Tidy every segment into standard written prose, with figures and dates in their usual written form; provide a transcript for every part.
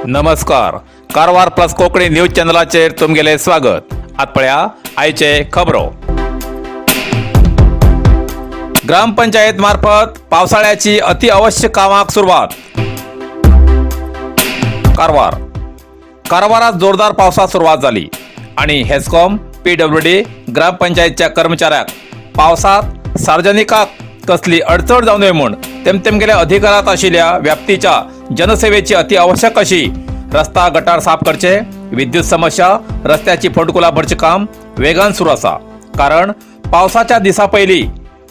नमस्कार, Karwar plus Konkani news चॅनलाचेर तुमगेलें स्वागत. आत पळया आयचे खबरो. ग्रामपंचायत मार्फत पावसाळ्याची अति आवश्यक कामाक सुरवात. कारवार. कारवारात जोरदार पावसाक सुरवात जाली आणि हेस्कॉम, पीडब्ल्यूडी, ग्रामपंचायतच्या कर्मचाऱ्याक पावसात सार्वजनिकाक कसली अडचण जावं नये म्हूण तेमगेल्या अधिकारात आशिल्ल्या व्याप्तीच्या जनसेवेची अति आवश्यक अशी रस्ता गटार साफ करचे, विद्युत समस्या, रस्त्याची फोंडकुलां भरचें काम वेगान सुरू आसा. कारण पावसाच्या दिसा पयलीं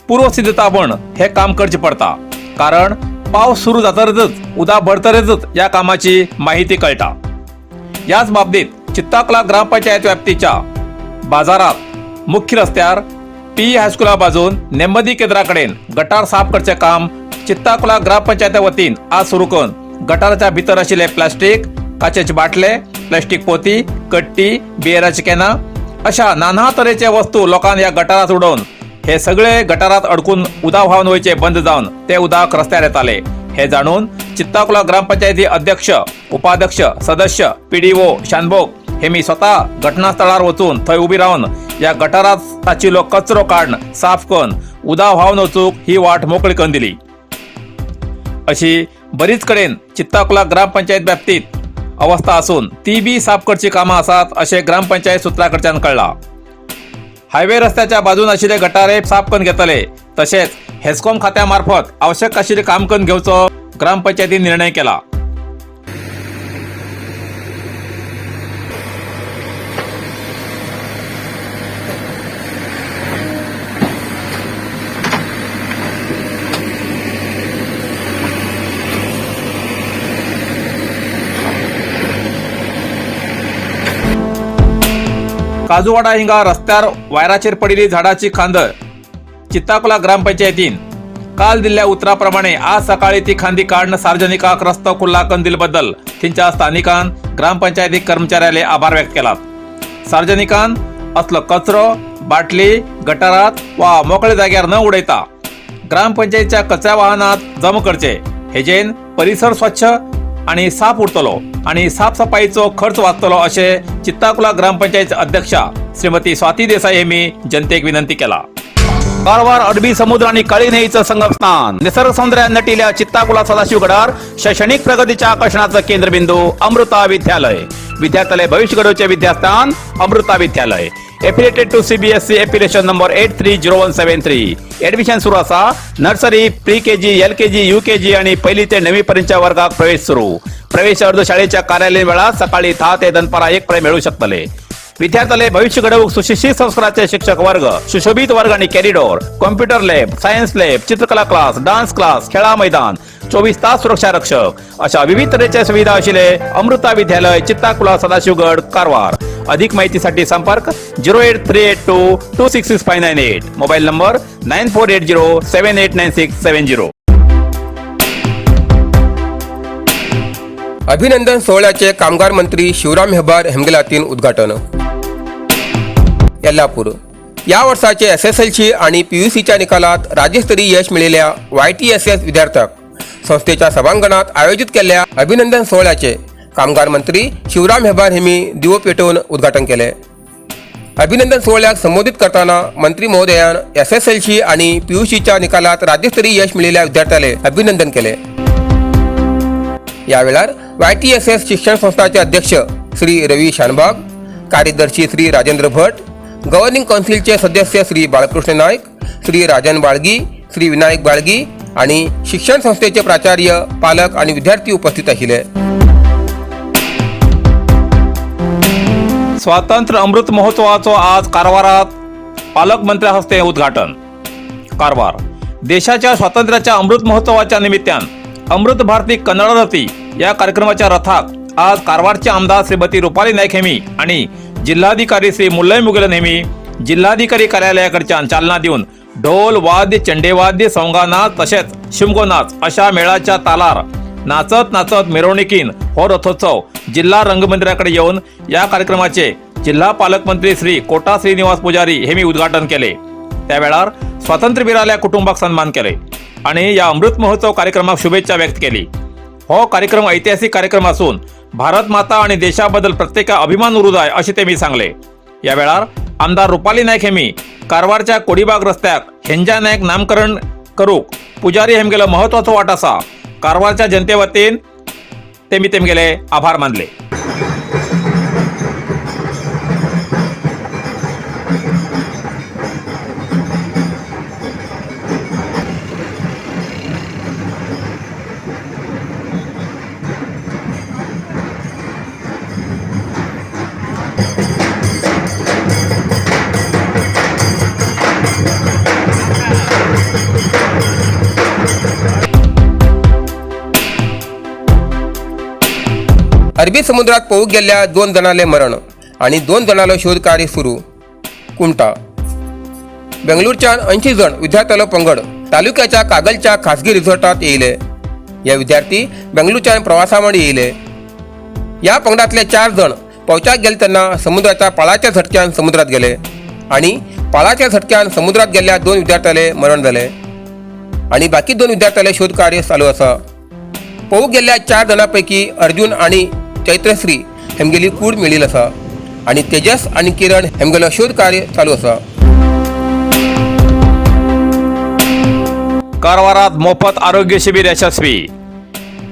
पूर्वसिद्धता म्हण हे काम करचें पडटा, कारण पावस सुरू जातकच, उदक भरतकच ह्या कामाची माहिती कळटा. याच बाबतीत चित्ताकला ग्रामपंचायत व्याप्तीच्या बाजारात मुख्य रस्त्यार पी हायस्कुला बाजून नेमदी केंद्रा कडेन गटार साफ करचें काम चित्ताकुला ग्रामपंचायती वतीन आज सुरू करून गटाराच्या भितर आशिल्ले प्लास्टीक, काचेचे बाटले, प्लास्टीक पोती, कट्टी, बियराची कॅनां अशा नाना तरेचे वस्तू लोकांनी ह्या गटारात उडोवन हे सगळे गटारात अडकून उदक व्हांवन वयचे बंद जावन ते उदक रस्त्यार येताले. हे जाणून चित्ताकुला ग्रामपंचायती अध्यक्ष, उपाध्यक्ष, सदस्य, पीडीओ शानभोग हे मी स्वतः घटनास्थळार वचून थंय उबी रावन ह्या गटारात आशिल्लो कचरो काडून साफ करून उदक व्हांवन वचूंक ही वाट मोकळी करून दिली. अशी बरीच कडेन चित्ताकुला ग्रामपंचायत व्याप्तीत अवस्था असून ती बी साफ करची कामां आसात अशें ग्रामपंचायत सुत्रा कडच्यान कळ्ळां. हायवे रस्त्याच्या बाजून आशिल्ले गटारे साफ करून घेतले, तशेंच हेस्कॉम खात्या मार्फत आवश्यक आशिल्ले काम करून घेवचो ग्रामपंचायतीन निर्णय केला. काजूवाडा हिंगा रस्त्यार वायराचेर पडिल्ली झाडाची खांद चित्ताकुला ग्रामपंचायतीन काल दिल्ल्या उतराप्रमाणे आज सकाळी ती खांदी काढून सार्वजनिकाक रस्तो खुल्ला करून दिल्याबद्दल थंयच्या स्थानिकान ग्रामपंचायती कर्मचाऱ्याले आभार व्यक्त केलात. सार्वजनिकान असलो कचरो, बाटली गटारात वा मोकळ्या जाग्यार न उडयता ग्रामपंचायतीच्या कचऱ्या वाहनात जमा करचे. हेजेन परिसर स्वच्छ आणि साफ उरतलो आणि साफसफाईचो खर्च वाचतलो अशें चित्ताकुला ग्रामपंचायत अध्यक्षा श्रीमती स्वाती देसाई यांनी जनतेक विनंती केला. कारवार अरबी समुद्र आणि काळी न्हंयेचं संगम स्थान, निसर्ग सौंदर्यात नटिल्या चित्ताकुला सदाशिवगडार शैक्षणिक प्रगतीच्या आकर्षणाचं केंद्रबिंदू अमृता विद्यालय. विद्यार्थ्याले भविष्य घडवचे विद्यास्थान अमृता विद्यालय. Affiliated to CBSE, affiliation number 830173. Admission सुरू असा. Nursery, pre KG, LKG, UKG आणि पहिली ते नववी पर्यंतच्या वर्गात प्रवेश सुरू. प्रवेश अर्ज शाळेच्या कार्यालयीन वेळात सकाळी 10 ते दनपारा 1 पर्यंत मिळू शकतले. विद्यार्थ्याले भविष्य घडवूक सुशिक्षित संस्काराचे शिक्षक वर्ग, सुशोभित वर्ग आणि corridor, computer lab, science lab, चित्रकला क्लास, डान्स क्लास, खेळा मैदान, 24 तास सुरक्षा रक्षक अशा विविध तऱ्हेच्या सुविधा असलेले अमृता विद्यालय, चित्ताकुला, सदाशिवगड, कारवार. अधिक माहितीसाठी संपर्क 08382266598, mobile number 9480789670. अभिनंदन सोहळ्याचे कामगार मंत्री शिवराम हेब्बार हेमगेलातीन उद्घाटन. येल्लापूर. या वर्षाचे एसएसएलसी आणि पीयूसीच्या निकालात राज्यस्तरीय यश मिळालेल्या वायटीएसएस विद्यार्थ्याक संस्थेच्या सभांगणात आयोजित केल्ल्या अभिनंदन सोहळ्याचे कामगार मंत्री शिवराम हेब्बार हेमी दिवो पेटोवन उद्घाटन केले. अभिनंदन सोहळ्याक संबोधित करताना मंत्री महोदयान एसएसएलसी आणि पीयूसीच्या निकालात राज्यस्तरीय यश मिळालेल्या विद्यार्थ्याले अभिनंदन केले. या वेळार वायटीएसएस शिक्षण संस्थाचे अध्यक्ष श्री रवी शानबाग, कार्यदर्शी श्री राजेंद्र भट, गव्हर्निंग काउन्सिलचे सदस्य श्री बाळकृष्ण नाईक, श्री राजन बाळगी, श्री विनायक बाळगी आणि शिक्षण संस्थेचे प्राचार्य, पालक आणि विद्यार्थी उपस्थित आशिल्ले. स्वातंत्र्य अमृत महोत्सवाचो आज कारवारात पालकमंत्र्या हस्ते उद्घाटन. कारवार. देशाच्या स्वातंत्र्याच्या अमृत महोत्सवाच्या निमित्तान अमृत भारती कन्नड रथी या कार्यक्रमाच्या रथाक आज कारवारचे आमदार श्रीमती रुपाली नाईक हेमी आणि जिल्हाधिकारी श्री मुल्लय मुगलन हेमी जिल्हाधिकारी कार्यालयाकडच्यान चालना दिवन ढोल वाद्य, चेंडेवाद्य, सवंगा नाच तशेंच शिमगो नाच अशा मेळाच्या तालार नाचत नाचत मिरवणुकीन हो रथोत्सव जिल्हा रंगमंदिराकडे येऊन या कार्यक्रमाचे जिल्हा पालकमंत्री श्री कोटा श्रीनिवास पुजारी हे मी उद्घाटन केले. त्या वेळार स्वातंत्र्यवीराल्या कुटुंबाक सन्मान केले आणि या अमृत महोत्सव कार्यक्रमाक शुभेच्छा व्यक्त केली. हो कार्यक्रम ऐतिहासिक कार्यक्रम असून भारत माता आणि देशा बद्दल प्रत्येका अभिमान उरू जाय अशें तेमी सांगले. या वेळार आमदार रुपाली नायक हेमी कारवारच्या कोडीबाग रस्त्याक हेंजा नायक नामकरण करूक पुजारी हेमगेलो महत्वाचो वाट आसा. कारवारच्या जनते वतीन तेमी तेमगेले आभार मानले. अरबी समुद्रात पोहूक गेल्ल्या 2 जाणांले मरण आणि 2 जाणांलो शोधकार्य सुरू. कुमठा बेंगळूरच्यान 80 जण विद्यार्थ्यांलो पंगड तालुक्याच्या कागलच्या खासगी रिसॉर्टात येयले. हे विद्यार्थी बेंगळूरच्यान प्रवासामण येयले. या पंगडातले 4 जण पोवच्याक गेले तेन्ना समुद्राच्या पाळाच्या झटक्यान समुद्रात गेले आणि पाळाच्या झटक्यान समुद्रात गेल्ल्या 2 विद्यार्थ्यांले मरण जाले आणि बाकी 2 विद्यार्थ्यांले शोधकार्य चालू आसा. पोवूक गेल्ल्या 4 जाणां पैकी अर्जुन आणि चैत्रश्री हेमगेली कूड मेळिल्ली आसा आणि तेजस आणि किरण हेमगेलो शोध कार्य चालू आसा. कारवारात मोफत आरोग्य शिबिर यशस्वी.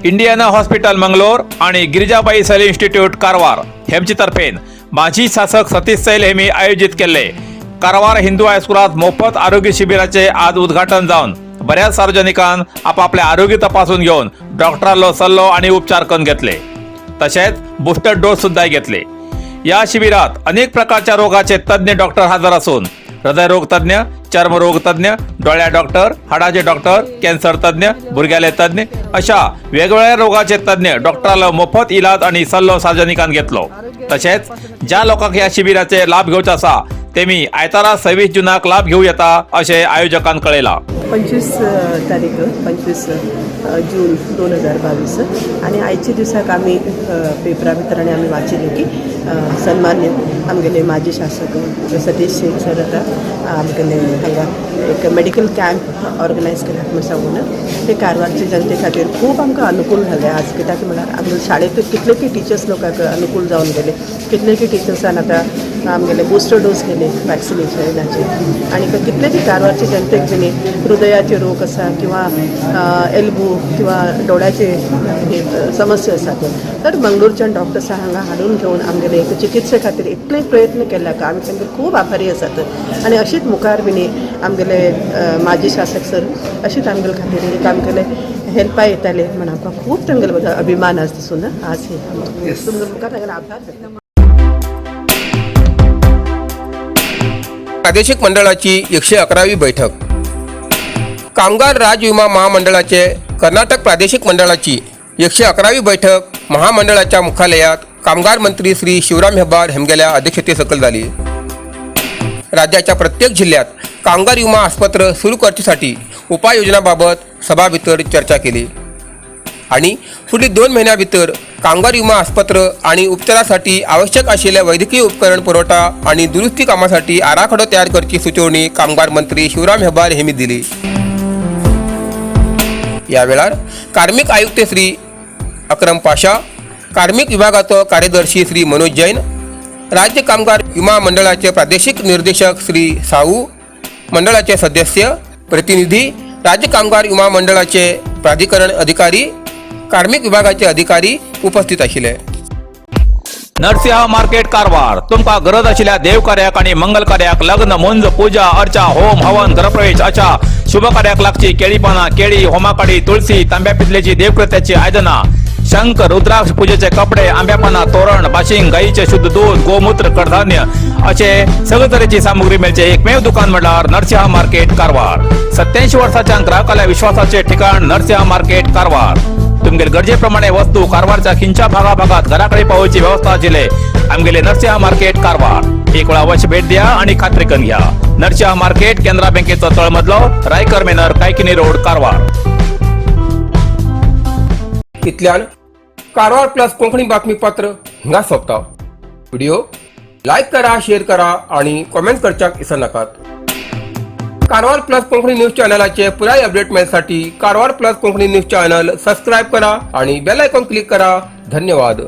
इंडियाना हॉस्पिटल मंगलोर आणि गिरिजाबाई सैल इन्स्टिट्यूट कारवार हेमचे तर्फेन माजी शासक सतीश सैल हेमी आयोजित केल्ले कारवार हिंदू हायस्कुलात मोफत आरोग्य शिबिराचे आज उद्घाटन जावन बऱ्याच सार्वजनिकान आपापले आरोग्य तपासून घेवन डॉक्टरांलो सल्लो आणि उपचार करून घेतले, तसेच बुस्टर डोस सुद्धा घेतले. या शिबिरात अनेक प्रकारच्या रोगाचे तज्ज्ञ डॉक्टर हजर असून हृदयरोग तज्ज्ञ, चर्मरोग तज्ज्ञ, डोळ्या डॉक्टर, हाडाचे डॉक्टर, कॅन्सर तज्ज्ञ, भुरग्याले तज्ज्ञ अशा वेगवेगळ्या रोगाचे तज्ज्ञ डॉक्टराला मोफत इलाज आणि सल्लो सार्वजनिकान घेतलो. तसेच ज्या लोकांक ह्या शिबिराचे लाभ घेवचो आसा तेमी आयतारा 26 जुनाक लाभ घेऊ येता अशें आयोजकान कळयला. 25 तारीख 25 जून 2022 आणि आयच्या दिसाक आमी पेपरा भितर आनी आमी वाचिल्लें की सन्मान्य आमगेले माजी शासक सतीश शेट सर आतां आमगेले हांगा एक मेडिकल कॅम्प ऑर्गनायज केल्यात म्हूण सांगून ते कारवारचे जनते खातीर खूब आमकां अनुकूल जालें आज. कित्याक म्हळ्यार आमगे शाळेंत कितले की टिचर्स लोकांक अनुकूल जावन गेले, कितले की टिचर्सान आतां आमगेले बुस्टर डोस केले वॅक्सिनेशनाचे आनी कितले की कारवारचे जनतेक बी हृदयाचे रोग आसा किंवा एल्बो किंवा डोळ्याचे हे समस्या आसा तर मंगळूरच्यान डॉक्टर्स हांगा हाडून घेवन आमगेले एक चिकित्से खातीर इतले प्रयत्न केल्या आमी तांकां खूब आभारी आसात. आनी अशीच मुखार बी आमगेले माजी शासक सर अशीच आमगेले खातीर एक आमगेले हेल्पा येताले म्हण आमकां खूब तांगेले अभिमान आसा दिसून आज हे तुमकां मुखार तांगेले आभार. प्रादेशिक मंडळाची 111वी बैठक. कामगार राज्य विमा महामंडळाचे कर्नाटक प्रादेशिक मंडळाची 111वी बैठक महामंडळाच्या मुख्यालयात कामगार मंत्री श्री शिवराम हेब्बार हेमगेल्या अध्यक्षतेसकल झाली. राज्याच्या प्रत्येक जिल्ह्यात कामगार विमा आस्पत्र सुरू करचेसाठी उपाययोजनाबाबत सभाभितर चर्चा केली आणि फुडली 2 महिन्या भितर कामगार विमा आस्पत्र आणि उपचारासाठी आवश्यक आशिल्ले वैद्यकीय उपकरण पुरवठा आणि दुरुस्ती कामासाठी आराखडो तयार करची सुचोवणी कामगार मंत्री शिवराम हेब्बार हेमी दिली. या वेळार कार्मिक आयुक्त श्री अक्रम पाशा, कार्मिक विभागाचो कार्यदर्शी श्री मनोज जैन, राज्य कामगार विमा मंडळाचे प्रादेशिक निर्देशक श्री साहू, मंडळाचे सदस्य प्रतिनिधी, राज्य कामगार विमा मंडळाचे प्राधिकरण अधिकारी, कार्मिक विभागाचे अधिकारी उपस्थित आशिल्ले. नरसिंह मार्केट कारवार तुमकां गरज आशिल्ल्या देवकार्याक आणि मंगल कार्याक, लग्न, मुंज, पूजा अर्चा, होम हवन, गृहप्रवेश अशा शुभ कार्याक लागची केळी पानां, केळी, होमाकाडी, तुळसी, तांब्या पितलेची देवकृत्याची आयदनां, शंख, रुद्राक्ष, पूजेचे कपडे, आंब्या पानां, तोरण, बाशिंग, गाईचे शुद्ध दूध, गोमूत्र, कडधान्य असे सगळे तरेची सामुग्री मेळचे एकमेव दुकान म्हणल्यार नरसिंह मार्केट कारवार. 87 वर्साच्या ग्राहकाल्या विश्वासाचे ठिकाण नरसिंह मार्केट कारवार. तुमगेले गरजेप्रमाणे वस्तू कारवारच्या खिंच्या भागा भागात घराकडे पावोवची व्यवस्था आशिल्ले आमगेले नरसिंह मार्केट कारवार. एक वेळा अवश्य भेट द्या आणि खात्री करून घ्या. नरसिंह मार्केट, केनरा बँकेचो तळमजलो, रायकर मेनर, कायकिनी रोड, कारवार. इतल्यान कारवार प्लस कोंकणी बातमीपत्र हिंगा सोंपता. व्हिडिओ लायक करा, शेअर करा आणि कॉमेंट करच्याक विसरनाकात. कारवार प्लस कोंकणी न्यूज चॅनलाचे पुराय update मेळसाठी Karwar plus Konkani news channel subscribe करा आणि बेल आयकॉन क्लिक करा. धन्यवाद.